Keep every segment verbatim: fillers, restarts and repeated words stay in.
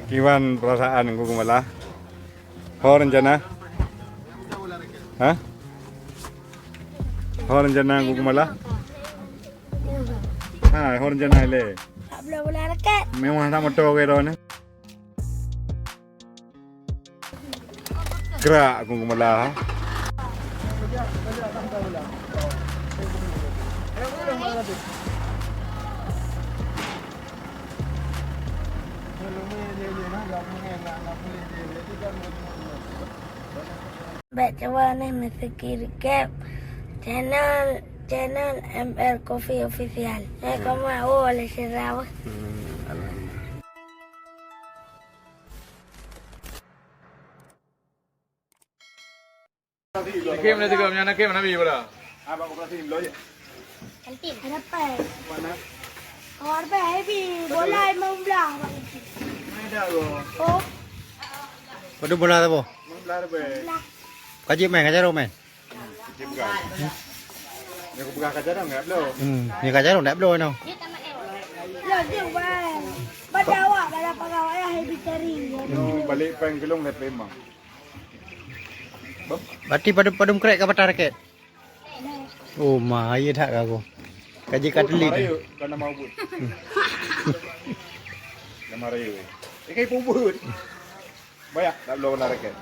Kiban perasaan Teungku Geumeula? Ho rencana? Hah? Ho rencana Teungku Geumeula? Ha, ho rencana ilèe? Nak bloe bola raket. Mewah that moto keu droeneuh. Gerak Teungku Geumeula. Bèk cuba neh meuseuki recap channel, channel M R Coffee Official. Eh, kamoe awak lé sira wah. Hmm, alhamdulillah. Hakim dah tegak, meunyan hakim Nabi bola. Abang operasi dulu je. Ada pai. Mana? Kawar pai, Happy. Bola lima belas. Mana dah tu? Oh. Padum bola tu, Bu? Lima belas lebih. Ka jeuet main, ka jaroe main? Dia pegang. Dia pegang ka jaroe, enggak bloe. Hmm, dia ka jaroe, enggak bloe, no. Ya, dia, Bang. Pada awak, pada pegawai, Happy cari. Hmm, balik peng gelung, lihat memang. Berarti padum, padum krek ka patah raket? Oh, ma, iya that ka aku. Ka jeuet ka telit. Nama rayu, bukan nama ubun. Nama rayu. Eh, kai pubut. Banyak tak bloe bola raket?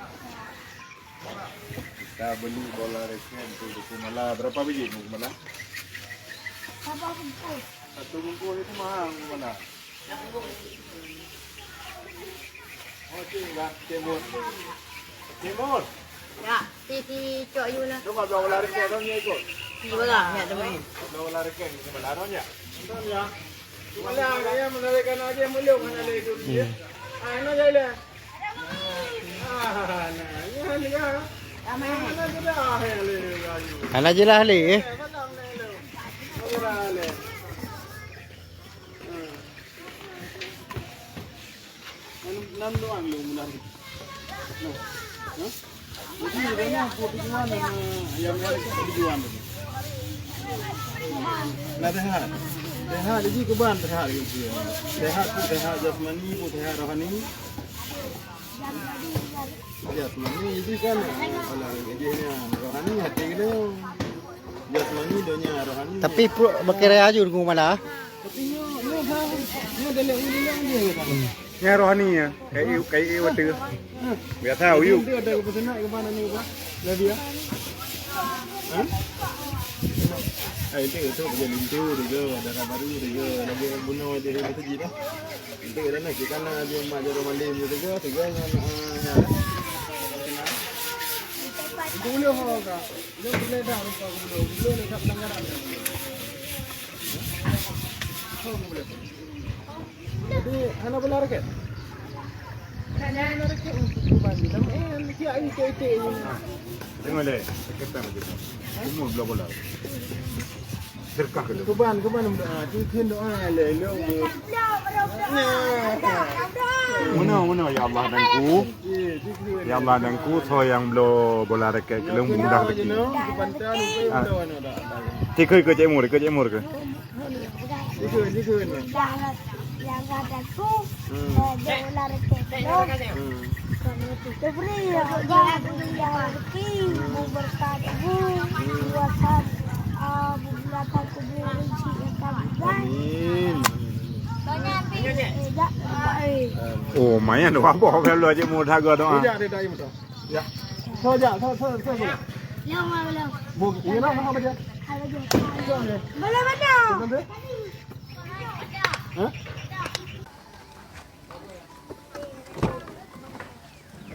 Kita beli bola raket untuk Teungku Geumeula. Berapa biji Teungku Geumeula? Berapa bungkus? Satu bungkus itu mahal Teungku Geumeula. Oh, Cik, enggak. Cik Mur. Cik Mur. Ya, si, si Cok Yu lah. Cuba bloe bola raket dong, ya, ikut. Si bola, ya, teman. Bloe bola raket, Teungku Geumeula dong, ya. Dong, ya. Bola, ya, menarik kan aja, mulung kan ada itu, ya. Ah, ini aja lah. Ah, nah, ini aja. Ramai. Mana sudah, ah, ya, le, le, le. Hana jeulaih lé, eh. Eh, mana, le, le. Mana, le. Hmm. Nam, nam doang lôn meunan. Nah. Hah? Jadi, dia ni apa tujuan, eh, yang mereka tujuan tu? Nah, sehat. Sehat, jadi keban sehat gitu. Sehat tu, sehat jasmani, pun sehat rohani. Jasmani itu kan, eh, olahraga dia ni, rohani hati kena. Jasmani donya, rohani. Tapi pruet bakée raya aju Teungku Geumeula. Tapi nyoe, nyoe ha, nyoe dalek ulilong dia kata. Hmm. Nyan rohani ya, kayak kayak water. Biasa uyuek. Dia ada ke pesanak ke mana ni, Pak? Nadia. Ha? Ah, itu, itu kerja lintu juga, darah baru juga, lagi bunuh dia, dia kerja dah. Itu dah nak kita nak dia mak jarum malam juga, juga, juga, ah, ya. Itu boleh, ha, Kak. Dia boleh dah rupa gubernur. Gubernur dah tak pelanggaran dah. Oh, boleh. Jadi, hana bola raket? Hana bola raket untuk pembantu. Nama, eh, dia itik-itik ni. Ha. Tengok leh, raket apa dia? Semua bola-bola. Sedekah ke tu? Keban, keban doa. Cincin doa leh, leh. Mana, mana, ya Allah, Tuhanku. Ya Allah, Tuhanku, soe nyang bloe bola raket keu lôn mudah rezeki. Ah. Cik, ikut, ikut Cik Mur, ikut Cik Mur ke? Ikut, ikut. Hmm. Hmm. Amin. Oh, mayan doa boh kalau aja mau daga doa. Tidak, tidak, tidak. Ya. So, ja, so, so, so, so. Belum, belum. Bu, ini lah, apa dia? Belum, belum. Hah?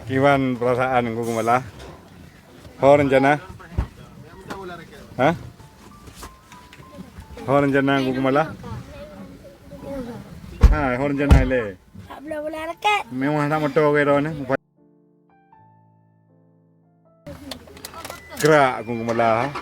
Kiban perasaan Teungku Geumeula? Ho rencana? Hah? Ho rencana Teungku Geumeula? Ha, ho rencana ilèe? Nak bloe bola raket. Mewah that moto keu droeneuh. Gerak Teungku Geumeula.